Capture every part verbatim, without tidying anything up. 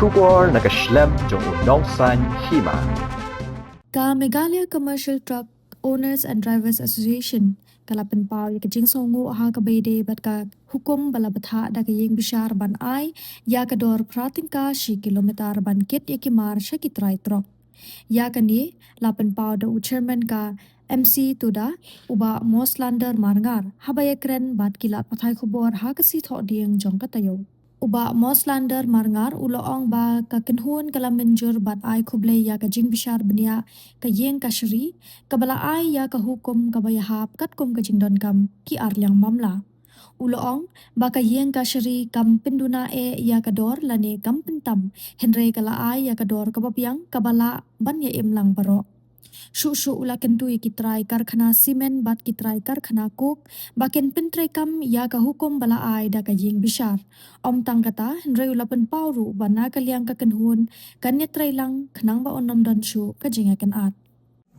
Khubor na ka shlem jong u nongsaiñ hima. Ka Meghalaya Commercial Truck Owners and Drivers Association ka la pynpaw ïa ka jingsngewnguh ha kaba ïadei bad ka hukum ba la bthah da ka ïing bishar ban ai ïa ka dor phra tyngka shi kilometer ban kit ïa ki mar sha ki trai trok. Ïa kane la pynpaw da u chairman ka M C Tuda, u Bah Moslander Marngar, haba ïakren bad ki lad pathai khubor ha ka sngi Thohdieng jong ka taïew. U Bah Moslander Marngar u la ong ba ka kynhun ka la mynjur bad ai khublei ïa ka jingbishar bniah ka ïing kashari kaba la ai ïa ka hukum kaba ïahap katkum ka jingdonkam ki arliang mamla. U la ong ba ka ïing kashari kam pynduna eh ïa ka dor lane kam pyntam, hynrei ka la ai ïa ka dor kaba biang kaba lah ban ïa im lang baroh. Shuh shuh u la kyntu ïa ki trai karkhana simen bad ki trai karkhana coke ba kin pyntreikam ïa ka hukum ba la ai da ka ïing bishar. Ym tang kata, hynrei u la pynpaw ruh ba na ka liang ka kynhun kan ïatrei lang khnang ba un ym don shuh ka jingïakynad.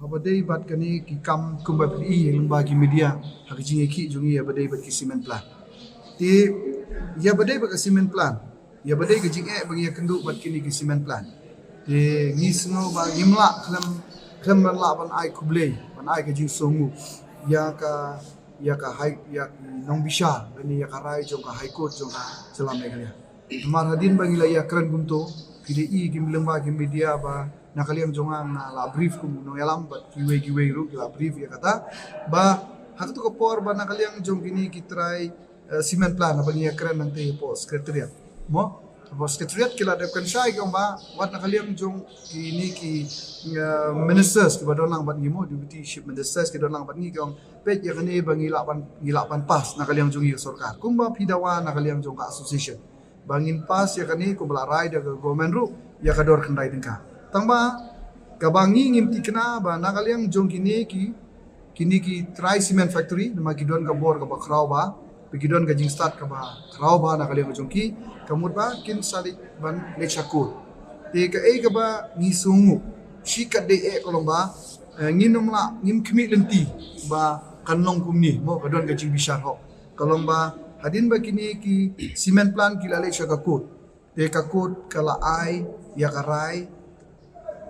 Haba dei bad kane ki kam kumba phi ïohi lyngba ki media ha ka jingïakhih jong ngi ïa ba dei bad ki cement plant. Te ïa ba dei bad ka cement plant, ïa ba dei ka jingeh ba ngi ïakynduh bad kine ki cement plant. Te ngi sngew ba ngim lah khlem, khlem ban lah ban ai khublei, ban ai ka jingsngewnguh ïa ka, ïa ka high, ïa ki nongbishar lane ïa ka rai jong ka High Court jong ka jylla Meghalaya. Namar hadien ba ngi la ïakren kumto, phi da i ki lyngba ki media ba na ka liang jong nga nga la brief kum u nongïalam bad kiwei kiwei ruh ki la brief ïa kata ba ha kato ka por ba na ka liang jong kine ki trai, eh, cement plant, haba ngi ïakren nangta hapoh secretariat, mo, hapoh secretariat ki la dep kynshai ki ong ba wat na ka liang jong kine ki, eh, ministers kiba don lang bad ngi, mo, deputy chief ministers ki don lang bad ngi, ki ong peit ïa kane ba ngi lah ban, ngi lah ban pass na ka liang jong ngi ka sorkar kumba phi dawa na ka liang jong ka association. Ba ngin pass ïa kane kumba la rai da ka government ruh ïa ka dor khyndai tyngka. Tang ba kaba ngi ngim tikna ba na ka liang jong kine ki, kine ki trai cement factory, namar ki don ka bor kaba khraw ba, ba ki don ka jingstad kaba khraw ba na ka liang jong ki, ka mut ba kin sa leit ban leit sha court. Te kaei kaba ngi sngewnguh shikatdei eh ka long ba, eh, ngin ym lah, ngim khmih lynti ba kan long kumne, mo, ka don ka jingbishar hok. Ka long ba hadien ba kine ki cement plant ki la leit sha ka court, te ka court ka la ai ïa ka rai,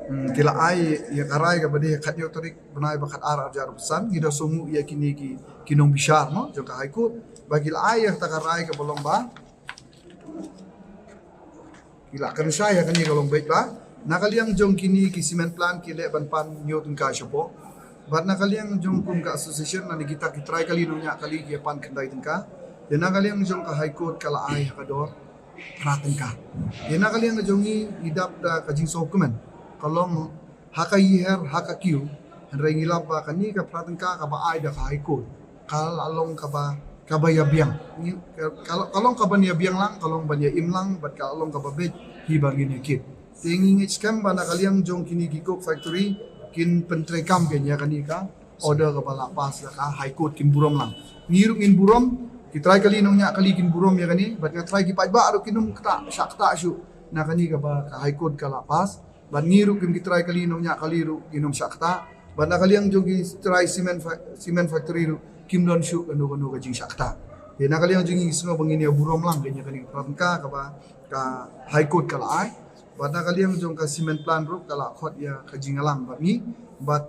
hmm, ki la ai ïa ka rai kaba dei ha ka khathynñiew tarik bnai ba khatar arhajar arphew san. Ngi da sngewnguh ïa kine ki, ki nongbishar, mo, jong ka High Court ba ki la ai ïa kata ka rai kaba long ba ki la kynshai ha kane ka long beit ba na ka liang jong kine ki cement plant ki leh ban pan hynñiew tyngka shapoh. Bad na ka liang jong kum ka association lane kita ki trai kali nongñiah kali ki pan khyndai tyngka. Te na ka liang jong ka High Court ka la ai ha ka dor phra tyngka. Te na ka liang jong ngi, ngi dap da ka jingsngewkmen, ka long ha ka ïiher ha ka kiew, hynrei ngi lap ba kane ka phra tyngka kaba ai da ka High Court ka la long kaba, kaba ïabiang. Ngi, ka, ka, ka long kaban ïabiang lang, ka long ban ïa im lang, bad ka long kaba beit hi ba ngin ïa kit. Te ngi ngeit skhem ba na ka liang jong kine ki coke factory kin pyntreikam kein ïa kane ka order kaba la pass da ka High Court, kin burom lang. Ngi ruh ngin burom, ki trai kali nongñiah kali kin burom ïa kane, bad nga trai ki paidbah ruh kin ym ktah, shah ktah shuh na kane kaba ka High Court ka la pass. Bad ngi ruh kum ki trai kali nongñiah kali ruh ngin ym shah ktah. Bad na ka liang jong ki trai cement fa-, cement factory ruh kim don shuh kano kano ka jingshah ktah. Te na ka liang jong ngi sngew ba ngin ïa burom lang kein ïa kane ka phra tyngka kaba ka High Court ka la ai. Bad na ka liang jong ka cement plant ruh ka la khot ïa ka jingïalang bad ngi. Bad,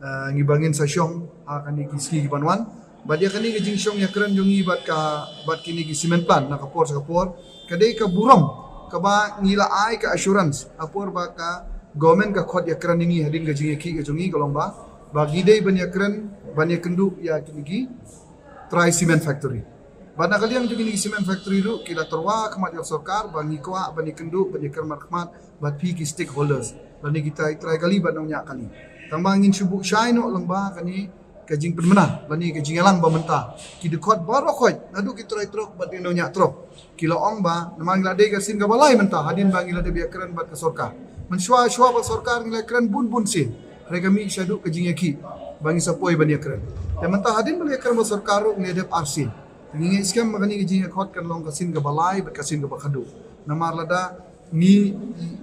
eh, ngi ba ngin sa shong ha kane ki sngi ki ban wan. Bad ïa kane ka jingshong ïakren jong ngi bad ka, bad kine ki cement plant na ka por sha ka por, ka dei ka burom kaba ngi la ai ka assurance ha por ba ka government ka khot ïakren ïa ngi hadien ka jingïakhih ka jong ngi, ka long ba, ba ngi dei ban ïakren, ban ïakynduh ïa kine ki trai cement factory. Bad na ka liang jong kine ki cement factory ruh ki la tyrwa khmat ïa ka sorkar ba ngi kwah ban ïakynduh, ban ïakren markhmat bad phi ki stakeholders, lane ki trai, trai kali bad nongñiah kali. Tang ba ngin shu buh shai noh lyngba kane ka jingpynbna lane ka jingïalang ba mynta ki dkhot baroh khoit, naduh ki trai trok bad ki nongñiah trok, ki la ong ba namar ngi la dei ka sien kaba lai mynta, hadien ba ngi la dep ïakren bad ka sorkar. Mynshuwa shuwa ba sorkar ngi la ïakren bun bun sien, hynrei ka mih shaduh ka jingïakhih ba ngi sa poi ban ïakren. Te mynta hadien ba la ïakren bad sorkar ruh ngi la dep arsien. Te ngi ngeit skhem ba kane ka jingïakhot kan long ka sien kaba lai bad ka sien kaba khadduh. Namar lada ngi,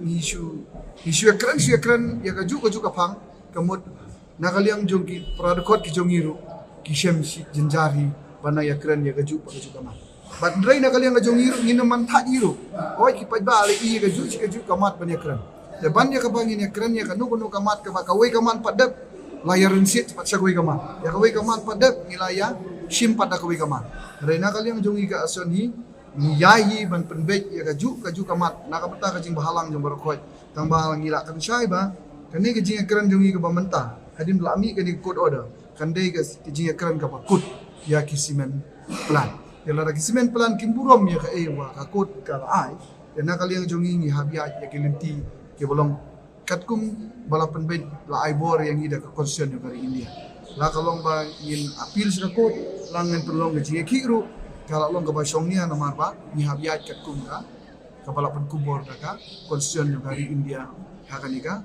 ngi shu, ngi shu ïakren, shu ïakren ïa kajuh kajuh ka phang, ka mut na ka liang jong ki para dkhot ki jong ngi ruh ki shem shi jynjar hi ban nang ïakren ïa kajuh pa kajuh ka mar. Bad hynrei na ka liang ka jong ngi ruh ngin ym man thait hi ruh. Hooid ki paidbah la ïohi ïa kajuh shi kajuh ka mat ban ïakren. Te ban ïa kaba ngin ïakren ïa kano kano ka mat kaba kawei ka mat pat dep, la ïarynsied pat sha kawei ka mat. Ïa kawei ka mat pat dep ngi la ïa shim pat da kawei ka mat. Hynrei na ka liang jong ngi ka Association hi, ngi ïai hi ban pynbeit ïa kajuh kajuh ka mat na ka bynta ka jingbhalang jong baroh khoit. Tang ba ngi la kynshai ba kane ka jingïakren jong ngi kaba mynta, hadien ba la mih kane ka court order, kan dei ka jingïakren kaba kut ïa ki cement plant. Te lada ki cement plant kim burom ïa kaei ba ka court ka la ai, te na ka liang jong ngi ngi hap ïaid ïa ki lynti kiba long katkum ba la pynbeit, la ai bor ïa ngi da ka Constitution jong ka ri India. La ka long ba ngin appeal sha ka court, la ngin pynlong ka jingïakhih ruh, ka la long kaba shongnia namar ba ngi hap ïaid katkum ka, kaba la pynkupbor da ka Constitution jong ka ri India ha kane ka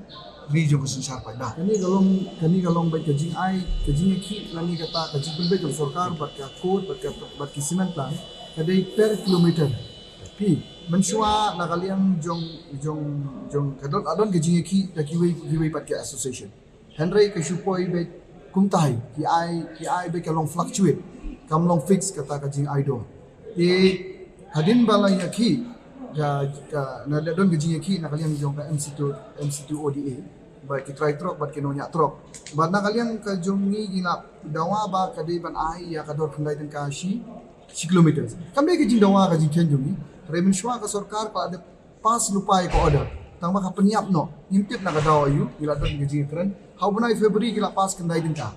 ri jong ka synshar paidbah. Kane ka long, kane ka long beit ka jingai, ka jingïakhih lane kata ka jingpynbeit jong sorkar bad ka court bad ka, bad ki cement plant, ka dei per kilometer. Phi, mynshuwa na ka liang jong, jong, jong ka don, la don ka jingïakhih da kiwei, kiwei pat ki association. Hynrei ka shu poi beit kumta hi, ki ai, ki ai beit ka long fluctuate, kam long fix kata ka jingai dor. Te hadien ba la ïakhih, ka, ka, na la don ka jingïakhih na ka liang jong ka M C two, M C two O D A, bad ki trai trok, bad ki nongñiah trok. Bad na ka liang ka jong ngi ngi la dawa ba ka dei ban ai ïa ka dor khyndai tyngka shi, shi kilometer. Kam dei ka jingdawa ka jingkheiñ jong ngi. Hynrei mynshuwa ka sorkar ka la dep pass lypa ïa ka order. Tang ba ka pynïap noh. Ngim tip na ka daw aïu, ngi la don ka jingkren. Ha u bnai February ki la pass khyndai tyngka.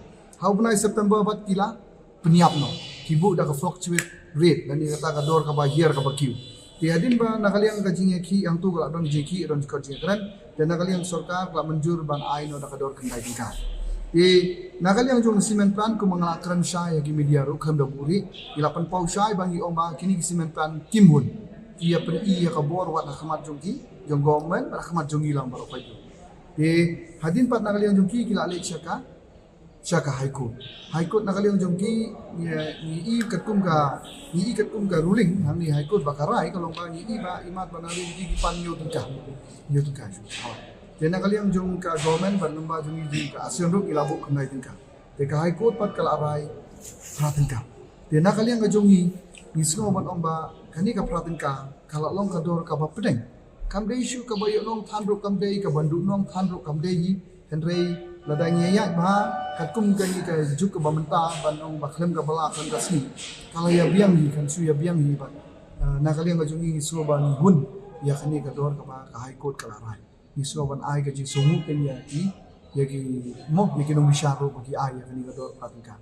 Ha u bnai September pat ki la pynïap noh. Ki buh da ka fluctuate rate, lane kata ka dor kaba hiar kaba kiew. Te hadien ba na ka liang ka jingïakhih hangto ka la don jingïakhih, don jingkren. Te na ka liang sorkar ka la mynjur ban ai noh da ka dor khyndai tyngka. Te na ka liang jong cement plant kumba nga la kren shai ha ki media ruh khlem da buhrieh, ngi la pynpaw shai ba ngi ong ba kine ki cement plant kim hun. Ki ïa pyni ïa ka bor wat ha khmat jong ki, jong government, wat ha khmat jong ngi lang baroh peit. Te hadien pat na ka liang jong ki, ki la leit sha ka, sha ka High Court. High Court na ka liang jong ki, ngi, ngi i katkum ka, ngi i katkum ka ruling hangne High Court ba ka rai ka long ba ngi i ba imat ba na ri ki pan hynñiew tyngka. Hynñiew tyngka shu. Te na ka liang jong ka government bad lem ba jong ngi jong ka Association ruh ngi la buh khyndai tyngka. Te ka High Court pat ka la rai phra tyngka. Te na ka liang ka jong ngi, ngi sngew ban ong ba kane ka phra tyngka ka la long ka dor kaba pdeng. Kam dei shuh kaba ïoh nongthan ruh kam dei, kaba nduh nongthan ruh kam dei hi. Hynrei lada ngi ïaid bha katkum kane ka juk kaba mynta ban ong ba khlem ka ba la khlem ka sngi, ka la ïa biang hi, kan shu ïa biang hi bad, ah, na ka liang ka jong ngi ngi sngew ba ngi hun ïa kane ka dor kaba ka High Court ka la rai. Ngi sngew ban ai ka jingsngewnguh kane ïa ki, ïa ki, mo, ïa ki nongbishar ruh ba ki ai ïa kane ka dor phra tyngka.